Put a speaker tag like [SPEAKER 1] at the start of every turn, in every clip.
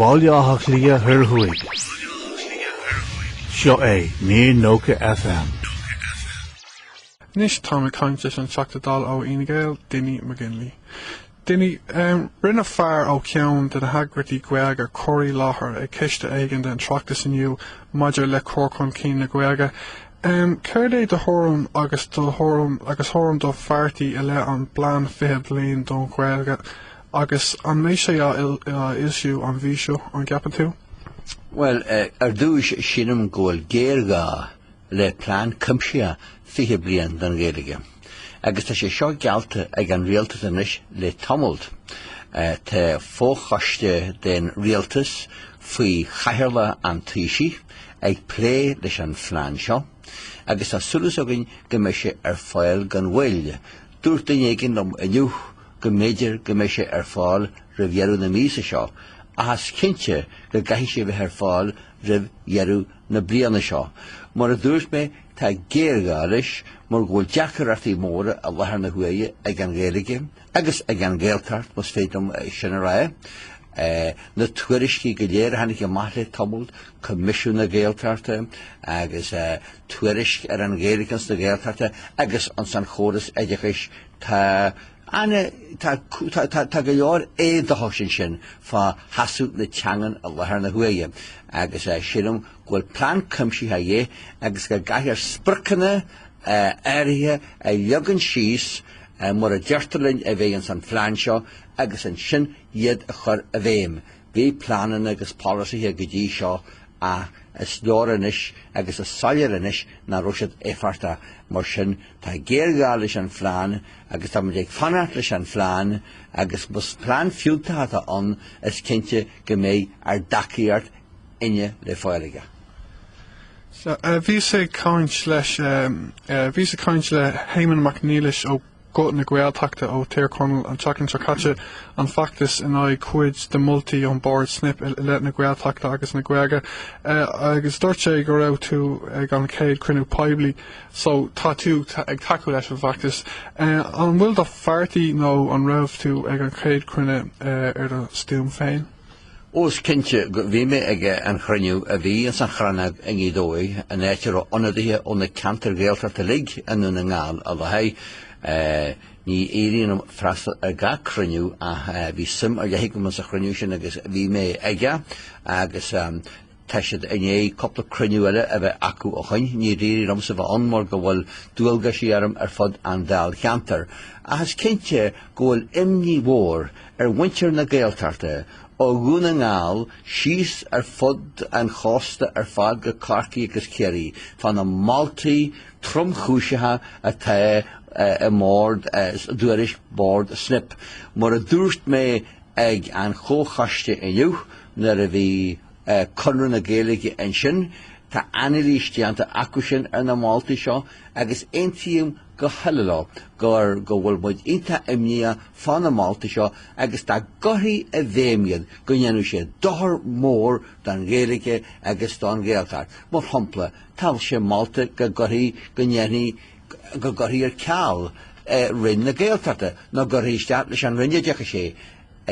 [SPEAKER 1] Baile Átha Cliath Thoir Thuaidh. Seo é 190 FM.
[SPEAKER 2] Anois táim ag caint leis an Teachta Dála ó Fhine Gael, Dinny McGinley. Dinny, rinne fear ó cheann de na heagraíochtaí Gaeilge cur i láthair ag coiste éigin den Oireachtas inniu maidir le cur chun cinn na Gaeilge. Céard é do thuairim agus do thuairim agus thuairim do pháirtí i leith an bplean 20 bliain don Ghaeilge agus an mbeidh sé á fhoilsiú an mhí seo, an gceapann tú?
[SPEAKER 3] Bhuel, ar dtúis, sílim go bhfuil géarghá le plean cuimsitheach 20 bliain don Ghaeilge. Agus tá sé seo geallta ag an rialtas anois le tamall. Tá fochoiste den rialtas faoi chathaoirleacht an Taoisigh ag plé leis an phlean seo agus tá súil againn go mbeidh sé ar fáil gan mhoill. Dúirt duine éigin liom inniu go mb'fhéidir go mbeidh sé ar fáil roimh dheireadh na míosa seo, ach is cinnte go gcaithfidh sé bheith ar fáil roimh dheireadh na bliana seo. Mar a dúirt mé, tá géarghá leis mar go bhfuil deacrachtaí móra i láthair na huaire ag an Ghaeilge agus ag an Ghaeltacht, más féidir liom sin a rá. Na tuairiscí go léir a tháinig amach le tamall, Coimisiún na Gaeltachta agus tuairisc ar an Ghaeilge ins na Gaeltachta agus ins an chóras oideachais, tá Ana, tá, tá, tá go leor éadóchais ansin fá sheasamh na teangan i láthair na huaire agus sílim go bhfuil plean cuimsitheach a dhíth agus go gcaithfear spriocanna áirithe a leagan síos mar a deirtear linn a bheidh ins an phlean seo agus ansin iad a chur i bhfeidhm. Bhí pleananna agus polasaithe go dtí seo ach is leor anois agus is soiléir anois nach raibh siad éifeachtach. Mar sin, tá géarghá leis an phlean agus tá muid ag fanacht leis an phlean agus más plean fiúntach atá ann, is cinnte go mbeidh ár dtacaíocht uile le fáil aige.
[SPEAKER 2] Bhíos ag caint leis, bhíos ag caint le hÉamonn Mac Niallais ó. Guth na Gaeltachta ó Thír Chonaill an tseachtain seo caite, an feachtas in aghaidh cuid de mholtaí ón Bord Snip i leith na Gaeltachta agus na Gaeilge. Agus dúirt sé go raibh tú ag an chéad cruinniú poiblí so tá tú ag tacú leis an bhfeachtas. An bhfuil do pháirtí nó an raibh tú ag an chéad chruinniú ar do stuaim féin?
[SPEAKER 3] Ó is cinnte go bhí mé ag an chruinniú a bhí ins an Chrannóg i nGaoth Dobhair, an áit a raibh ionadaithe ó na ceantair Ghaeltachta uilig i nDún na nGall i láthair. Ní éiríonn liom freastal ar gach cruinniú ach bhí suim ar leith agam sa chruinniú sin agus bhí mé aige agus tá siad i ndiaidh cúpla cruinniú eile a bheith acu ó shoin. Níor éirigh liomsa bheith ann mar go bhfuil dualgaisí orm ar fud an dáilcheantair. Ach is cinnte go bhfuil imní mhór ar mhuintir na Gaeltachta, ó Dhún na nGall síos ar fud an chósta ar fad go Corcaigh agus Ciarraí, fá na moltaí tromchúiseacha atá i mbord, i dtuairisc Bord Snip. Mar a dúirt mé ag an chomhchoiste inniu nuair a bhí Conradh na Gaeilge ansin, tá anailís déanta acu sin ar na moltaí seo agus aontaím go huile leo gur go bhfuil muid iontach imníoch fá na moltaí seo agus dá gcuirfí i bhfeidhm iad go ndéanfadh sé dochar mór don Ghaeilge agus don Ghaeltacht. Mar shampla, tá sé molta go gcuirfí, go ndéanfaí, go gcuirfí ar ceal Roinn na Gaeltachta nó go gcuirfí isteach leis an Roinn Oideachais é.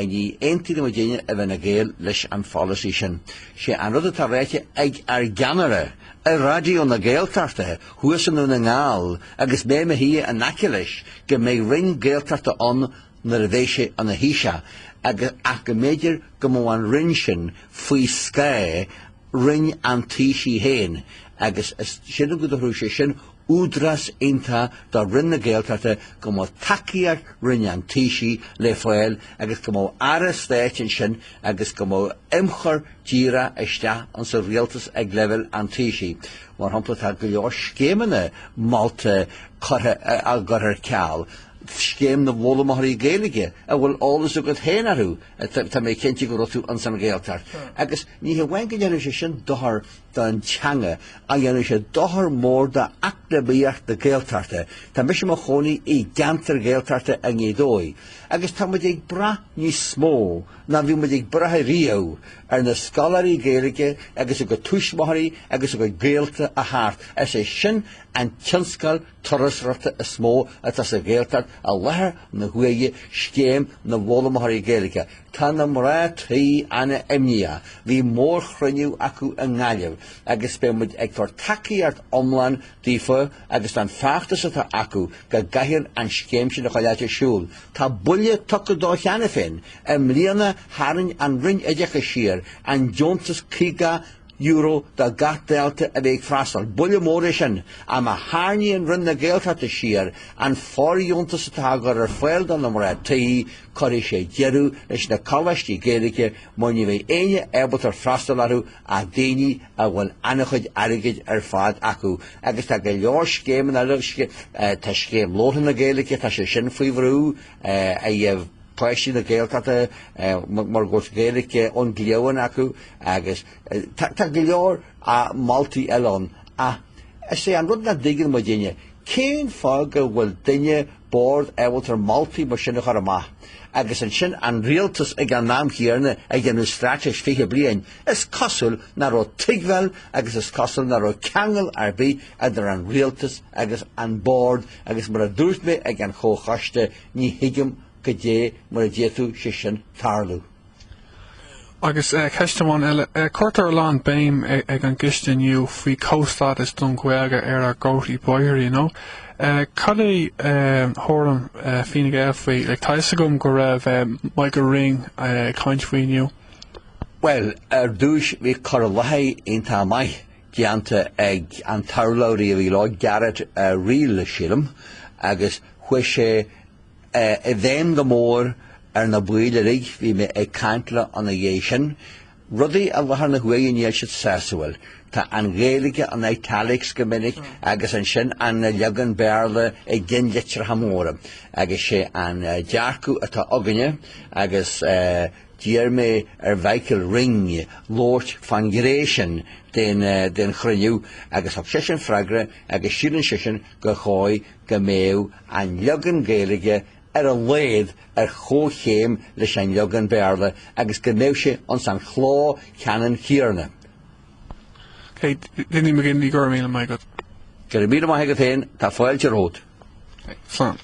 [SPEAKER 3] Ní aontaíonn muidinne i bhFine Gael leis an pholasaí sin. Sé an rud atá ráite ag ár gceannaire i Raidió na Gaeltachta thuas i nDún na nGall agus mé i mo shuí in aice leis go mbeidh Roinn Gaeltachta ann nuair a bheidh sé ina Thaoiseach agus ach go mb'fhéidir go mbeadh an Roinn sin faoi scáth Roinn an Taoisigh féin agus is sílim go dtabharfadh sé sin údarás iontach do Roinn na Gaeltachta go mbeadh tacaíocht Roinn an Taoisigh le fáil agus go mbeadh Aire Stáit ansin agus go mbeadh ionchur díreach isteach insa rialtas ag leibhéal an Taoisigh. Mar shampla tá go leor scéimeanna molta curtha á gcur ar ceal, Scéim na bhFoghlaimeoirí Gaeilge a bhfuil eolas agat féin orthu, tá mé cinnte go raibh tú ins an Ghaeltacht. Agus ní hamháin go ndéanfaidh sé sin dochar don teanga, ach dhéanfaidh sé dochar mór d'eacnamaíocht na Gaeltachta. Tá mise i mo chónaí i gceantar Gaeltachta i nGaoth Dobhair agus tá muid ag brath níos mó ná bhí muid ag brath riamh ar na scoláirí Gaeilge agus a gcuid tuismitheoirí agus a gcuid gaolta a theacht. Is é sin an tionscal turasóireachta is mó atá sa Ghaeltacht. i láthair na huaire scéim na bhfoghlaimeoirí Gaeilge. Tá na mná tí ana-imníoch. Bhí mórchruinniú acu i nGaillimh agus beidh muid ag tabhairt tacaíocht iomlán daofa agus don feachtas atá acu go gcaithfear an scéim sin a choinneáilt ar siúl. Tá buille tugtha dó cheana féin. I mbliana tharraing an Roinn Oideachais siar an deontas €50 do gach dalta a bhí ag freastal. Buille mór é sin. Ach má tharraingíonn Roinn na Gaeltachta siar an fóirdheontas atá á gcur ar fáil do na mná tí, cuirfidh sé deireadh leis na coláistí Gaeilge mar ní bheidh éinne ábalta freastal orthu ach daoine a bhfuil an-chuid airgid ar fad acu. Agus tá go leor scéimeanna eile, tá scéim labhartha na Gaeilge, tá sé sin faoi bhrú, a dhéanamh páistí na Gaeltachta mar go bhfuil Gaeilge ón gcliabhán acu agus tá go leor moltaí eile ann ach is é an rud nach dtuigeann muidinne, cén fáth go bhfuil duine bord ábalta moltaí mar sin a chur amach agus ansin an rialtas ag an am chéanna ag déanamh straitéis 20 bliain, is cosúil nach raibh tuigbheáil agus is cosúil nach raibh ceangal ar bith idir an rialtas agus an bord agus mar a dúirt mé ag an chomhchoiste, ní thuigim goidé mar a d'fhéadfadh sé sin tarlú.
[SPEAKER 2] Agus ceist amháin eile, cuirtear a lán béim ag an gcoiste inniu faoi comhstádas don Ghaeilge ar ár gcomharthaí bóithre, you know. Cad é thuairim Fine Gael faoi? Like, tá fhios agam go raibh Michael Ring ag caint faoi inniu.
[SPEAKER 3] Bhuel, ar dtúis bhí cur i láthair iontach maith déanta ag an t-urlabhraí a bhí leo, Garrett Reel, sílim, agus chuaigh sé i bhfeidhm go mór ar na baill uilig, bhí mé ag caint leo ina dhiaidh sin. Rudaí i láthair na huaire níl siad sásúil. Tá an Ghaeilge in italics go minic agus ansin an leagan Béarla i gcinnlitreacha móra. Agus sé an dearcadh atá againne agus d'iarr mé ar Mhichael Ring labhairt fán ghné sin den chruinniú agus thug seisean freagra agus síleann seisean gur chóir go mbeadh an leagan Gaeilge ar a laghad ar chomhchéim leis an leagan Béarla agus go mbeadh sé ins an chló ceannann céanna.
[SPEAKER 2] Ok, Dinny McGinley, go raibh míle maith agat.
[SPEAKER 3] Go raibh míle maith agat féin, tá fáilte romhat.
[SPEAKER 2] Slán.